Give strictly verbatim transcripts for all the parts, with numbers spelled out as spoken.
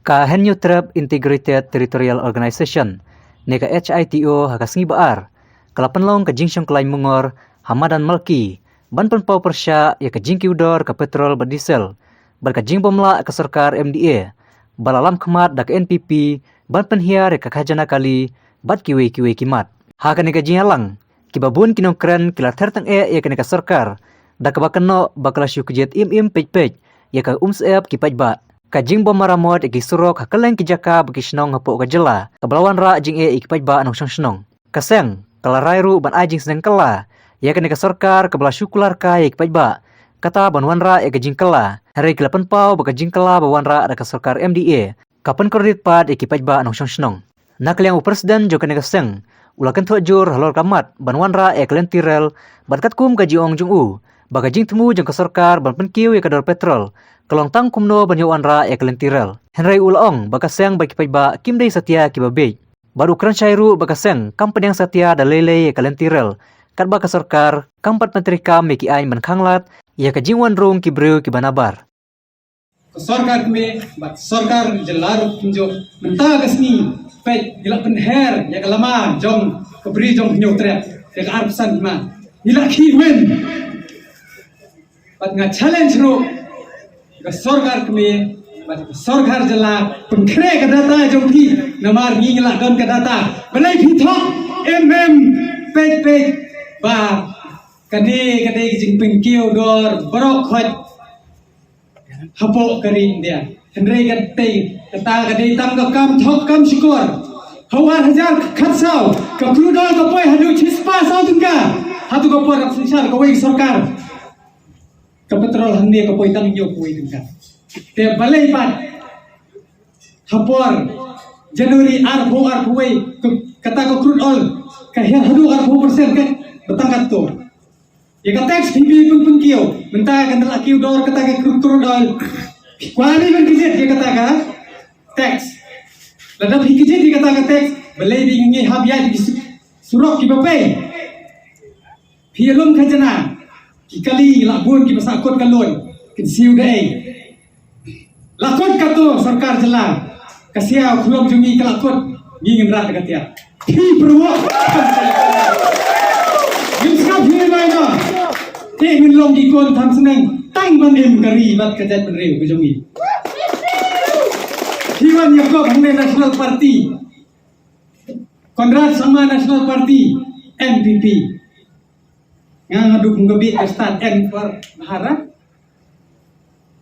Ka Hynñiewtrep Integrated Territorial Organization, ne ka H I T O, ha ka sngi Ba-ar, ka la pynlong ka jingshong kyllaiñ mungor ha madan Malki, ban pynpaw pyrshah ïa ka jingkiew dor ka petrol bad diesel, bad ka jingbymlah ka sorkar M D A, ba la lam khmat da ka N P P, ban pynhiar ïa ka khajana kali, bad kiwei kiwei ki mat. Ha kane ka jingïalang, kiba bun ki nongkren ki la ther tyngeh ïa kane ka sorkar, da kaba kynnoh ba ka la shu kjit im im peit peit ïa ka umsyep ki paidbah. Ka jingbymaramot ïa ki surok ha kylleng ki jaka bad ki shnong hapoh ka jylla, kaba la wanrah jingeh ïa ki paidbah nongshong shnong. Ka seng ka la rai ruh ban ai jingsneng kylla ïa kane ka sorkar kaba la shu kular kai ïa ki paidbah, kata ban wanrah ïa ka jingkylla, hynrei ki la pynpaw ba ka jingkylla ba wanrah da ka sorkar M D A ka pynkordit pat ïa ki paidbah nongshong shnong. Na ka liang u president jong kane ka seng, u la kynthoh jur halor ka mat ban wanrah ïa ka lynti rel, bad katkum ka jingong jong u, ba ka jingthmu jong ka sorkar ban pynkiew ïa ka dor petrol ka long tang kumno ban ïoh wanrah ïa ka lynti rel. Hynrei u la ong ba ka seng bad ki paidbah kim dei satia kiba bieit. Bad u kren shai ruh ba ka seng kam pdiang satia da lei lei ïa ka lynti rel, katba ka sorkar kam pat pyntreikam ïa ki aiñ ban khanglad ïa ka jingwan rung ki briew kiba nabar. Ka sorkar kmie bad sorkar jylla ruh kumjuh, mynta ka sngi, peit, ngi la pynher ïa ka lama jong ka bri jong Hynñiewtrep, ïa ka arphew san hima. Ngi la khih win. Bad nga challenge ruh ka sorkar kmie bad ka sorkar jylla, pynkhreh ka data jong phi, namar ngi ngi la don ka data. Balei phi thok em em, peit peit ba kane ka dei ka jingpynkiew dor baroh khoit hapoh ka ri India. Hynrei ka dei, kata ka dei tang ka kam thok kam shukor. Ha u ar hajar khatsaw, ka crude oil ka poi haduh shispah saw tyngka. Hato ka por ka synshar kawei ka sorkar, ka petrol hangne ka poi tang hynñiew kawei tyngka. Te balei pat ha por January arphew arphew wei, ka, kata ka crude oil ka hiar haduh arphew percent, ka ba tang katto. Ïa ka tax phi phi pyn pynkiew, mynta ka la kiew dor kata ka crude, crude oil. Kwah phi ban kjit ïa kata ka tax. Lada phi kjit ïa kata ka tax, balei phi ngi hap ïa ki su-, surok kiba pei. Phi ïalum khajana, ki kali la bun kiba sah kut ka loan, kin siew da ei. La kut katto sorkar jylla, ka sia u khlem jong ngi ka la kut, ngi ngin rah da ka tiar. Phi pyrwa. Ngin sngap hi bai no. Te ngin long ki khun than sneng, tang ban im ka ri bad ka jaitbynriew ka jong ngi. Phi wan ïakop hangne National Party. Conrad Sangma National Party, N P P. Nga nga duk nga bit ka start, N for Bharat,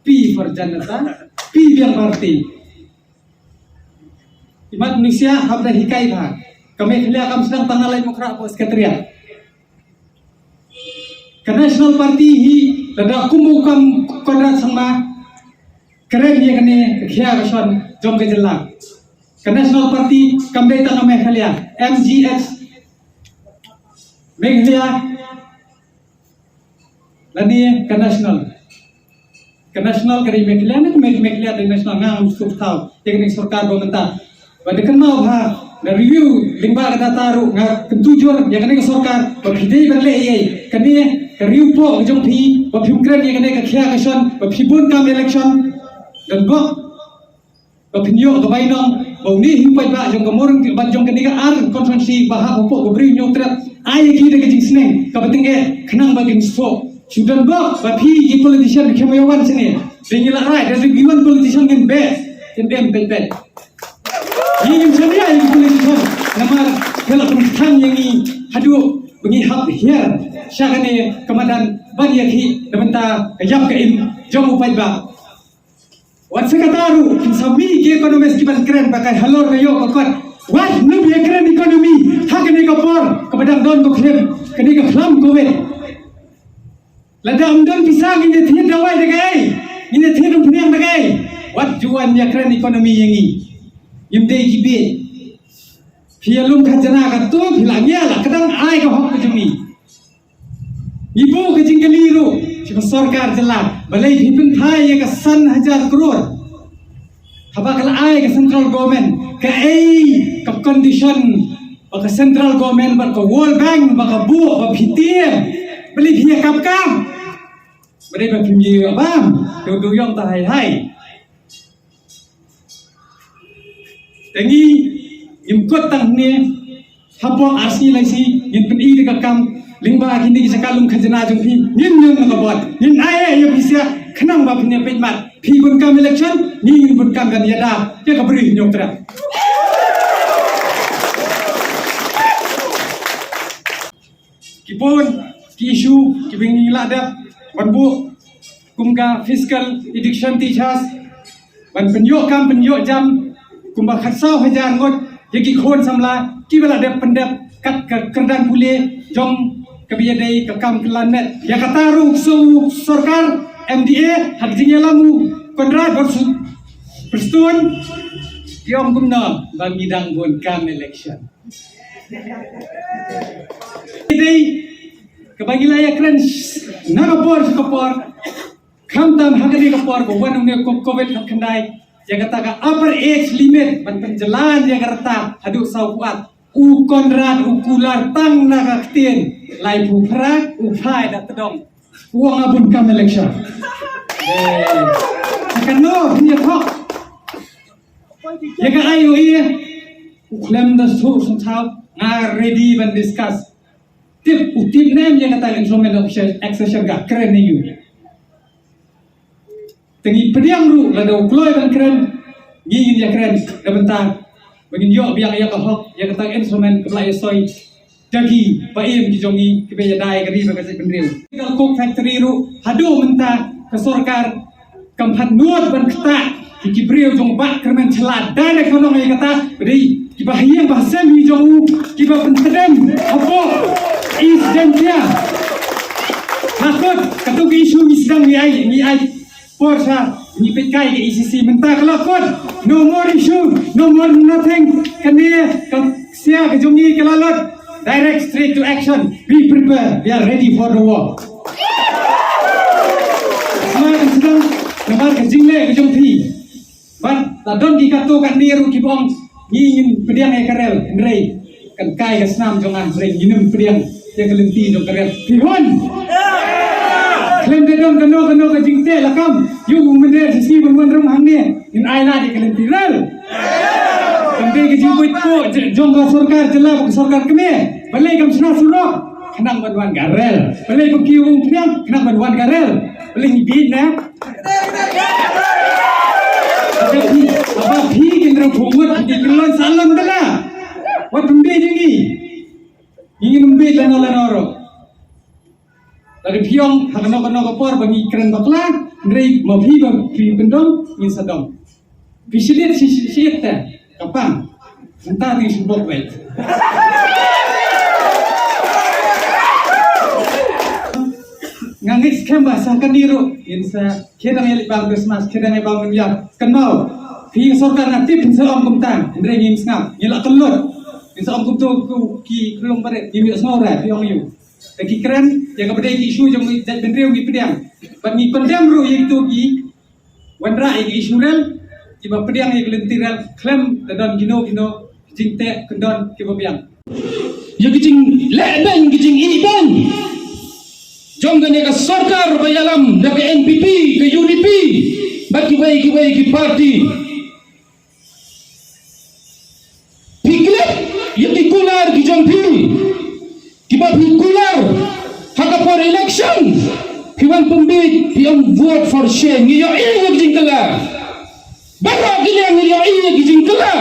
P for Janata, P biang party. Imat Malaysia hap da hikai bha. Ka Meghalaya kam sdang tang na lai mukra po secretariat. Ka National Party hi lada kum u kam Conrad Sangma kren ïa kane ka khia ka shon jong ka jylla. Ka National Party kam dei tang ka Meghalaya, M G H Meghalaya, lane ka National. Ka National ka dei Meghalaya, ne ka Meg-, Meghalaya dei National, nga ngam suk thaw ïa kane ka sorkar ba mynta. Ba da kynmaw bha, da review lyngba ka data ruh, nga kyntu jur ïa kane ka sorkar ba phi dei ban leh ei ei. Kane ka riew poh ka jong phi ba phim kren ïa kane ka khia ka shon, ba phi bun kam election. Don bok ba phin ïoh ka bainong ba une hi u paidbah jong ka Mawryngkneng bad jong kane ka ar constituency ba hap hapoh ka Bri u Hynñiewtrep, ai ïa ki da ka jingsneng kaba tyngeh khnang ba kin sngewthuh. Shu don bok ba phi ki politician kim ïoh wan shane. Dei ngi la rai, da dei ngi wan politician ngin beh, ngin beh peit peit. Ngi ngim shaniah ïa ki politician namar ki la pynkthang ïa ngi haduh ba ngi hap hiar sha kane ka madan ban ïakhih na bynta ka ïap ka im jong u paidbah. Wat sa kata ruh, kin sa mih ki economist ki ban kren ba ka halor ka ïoh ka kot. Wat nym ïa kren economy ha kane ka por kaba dang don ka khlim, kane ka khlam Covid. Lada ym don pisa ngin ïa thied dawai da kaei, ngin ïa thied umphniang da kaei. Wat ju wan ïa kren economy ïa ngi. Ngim dei ki bieit. Phi ïalum khajana katto, phi la ngiah la ka dang ai ka hok ka jong ngi. Ngi buh ka jingkylli ruh sha ka sorkar jylla, balei phi pynphai ïa ka san hajar klur? Haba ka la ai ka central government, kaei ka condition ba ka central government bad ka World Bank ba ka buh ba phi tieng? Balei phi ïa kap kap? Balei ba phim ïoh bam? Dei dei ïong ta hai hai. Te ngi ngim kut tang hangne, hapoh ar sngi lai sngi ngin pyni da ka kam lyngba kine ki jaka lum khajna jong phi. Ngin ïeng na ka bor, ngin ai ïa phi sha khnang ba phin ïa peit mat. Phi bun kam election, ngi ngin bun kam ban ïada ïa ka bri Hynñiewtrep. Ki bun ki issue kiba ngi la dep ban buh kum ka physical education teachers, ban pynïoh kam pynïoh jam kumba khatsaw hajar ngut ïa ki khun samla kiba la dep pyndep kat ka kyrdan pule jong kaba ïadei ka kam kylla met. Ïa kata ruh u sorkar M D A ha ka jingïalam u Conrad bad u Prestone ki ong kumno ba ngi dang bun kam election. Dei kaba ngi la ïakren na ka por sha ka por, khamtam ha kane ka por ba wan une u covid khatkhyndai, ïa kata ka upper age limit ban pynjlan ïa ka rta haduh saw phew ar. U Conrad u kular tang na ka ktien laiphew phra, u phai da tdong. U ong nga bun kam election. Eh, sa kano phi ïa thok? Ïa ka I O A, u khlem da shu sngewthuh, nga ready ban discuss. Tip, u tip ne em ïa kata ka instrument of accession, ka kren ne ïa u. Te ngi pdiang ruh lada u kloi ban kren, ngi ngin ïa kren da bynta ba ngin ïoh biang ïa ka hok ïa kata ka instrument kaba la ïasoi da ki ba im ki jong ngi kiba ïada ïa ka ri bad ka jaitbynriew. Ka Coke Factory ruh haduh mynta ka sorkar kam pat nud ban ktah ki, ki briew jong Bah Kyrmen Shylla. Dei na ka nong ïa kata ba dei kiba ha ïing ba ha sem hi jong u kiba pyntdem hapoh East Jaintia. Ha kut katu ka issue ngi sdang ngi ai, ngi ai por sha ngi peit kai ka E C C mynta ka la kut. No more issue, no more nothing. Kane ka sia ka jong ngi ka la lut. Direct, straight to action. Be prepared. We are ready for the war. Namar ka jingdang, namar ka jingleh ka jong phi. Bad la don ki katto katne ruh kiba ong ngi ngin pdiang ïa ka rel, hynrei kan kai ka snam jong nga, hynrei ngin ym pdiang ïa ka lynti jong ka rel. Phi hun. Khlem da don kano kano ka jingteh lakam, ïa u mynder shisngi ban wan rung hangne, ngin ai lad ïa ka lynti rel. Kam dei ka jingbuit ko jong ka sorkar jylla bad ka sorkar kmie. Balei kam shna surok? Khnang ban wan ka rel. Balei kam kiew umphniang? Khnang ban wan ka rel. Balei ngi bieit na? Haba phi, haba phi ki hynriew phew ngut ki kyllon sa lon da la. Wat pynbieit ïa ngi. Ngi ngin ym bieit lano lano ruh. Lada phi ong ha kano kano ka por ba ngi kren bakla, hynrei ma phi ba phi pyndom, ngin sa dom. Phi shit, shit, shit, shit te ka pang. Mynta dang shu bok beit. Nga ngeit skhem ba sa kane ruh ngin sa khie dang ïaleit bam Christmas, khie dang ïa bam New Year. Kynmaw, phi sorkar nga tip phin sa ong kumta, hynrei ngim sngap, ngi la kyllut. Ngin sa ong kumta ki khyllung barit, ngim ïohsngew re, phi ong ïa u. Te ki kren ïa kaba dei ki issue jong jaitbynriew ngi pdiang. Bad ngi condemn ruh ïa kito ki wanrah ïa ki issue rel, kiba pdiang ïa ki lynti rel khlem da don kino kino ki jingteh kyndon kiba biang. Ïa ki jingleh beiñ, ki jingïeh beiñ jong kane ka sorkar ba ïalam da ka N P P, ka U D P bad kiwei kiwei ki party. Phi klet ïa ki kular ki jong phi, kiba phi kular ha ka por election. Phi wan pynbieit, phi ong vote for shame. Ngi ïohi ïa ki jingkylla. Baroh ki liang ngi ïohi ïa ki jingkylla.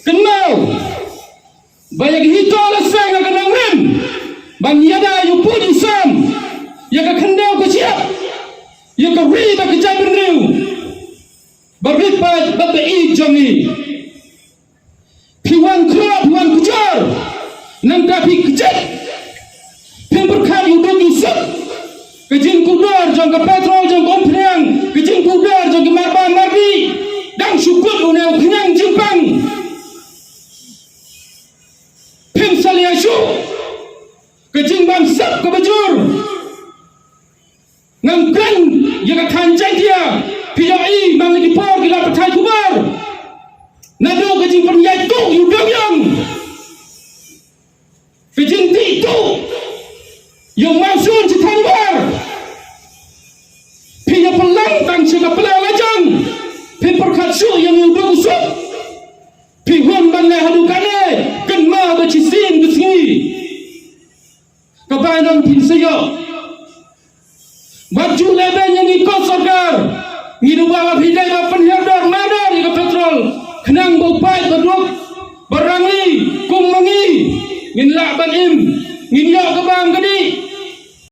Kynmaw ba ïa ki hi to la seng ha ka nongrim ban ïada ïa u pud u sam, ïa ka khyndew ka shyiap, ïa ka ri bad ka jaitbynriew. Ba rit paid bad ba ïeit jong ngi. Phi wan khroh, phi wan kujor. Nangta phi kjit. Phim pyrkhat ïa u duk u suk. Ka jingkordor jong ka petrol jong ka umphniang, ka jingkordor jong ki marba marbi. Dang shu kut une u khñiang jingpang. Phim salia shuh ka jingbamsap kaba jur. Ngam kren ïa ka thaiñ Jaiñtia, phi ïohi man la ki por ki la pathai khubor. Naduh ka jingpynïaid tuh ïa u dewïong, ka jingdih tuh ïa u monsoon shi thaiñ bor. Phi ïa pynlang tang sha ka pla lajong. Phim pyrkhat shuh ïa u duk u suk. nang phin sa ïoh. Wat ju leh beiñ ïa ngi ko sorkar. Ngi duwai ba phi dei ba pynhiar dor mardor ïa ka petrol khnang ba u paid ba duk ba rangli kum ma ngi ngin lah ban im, ngin ïoh ka bam ka dih.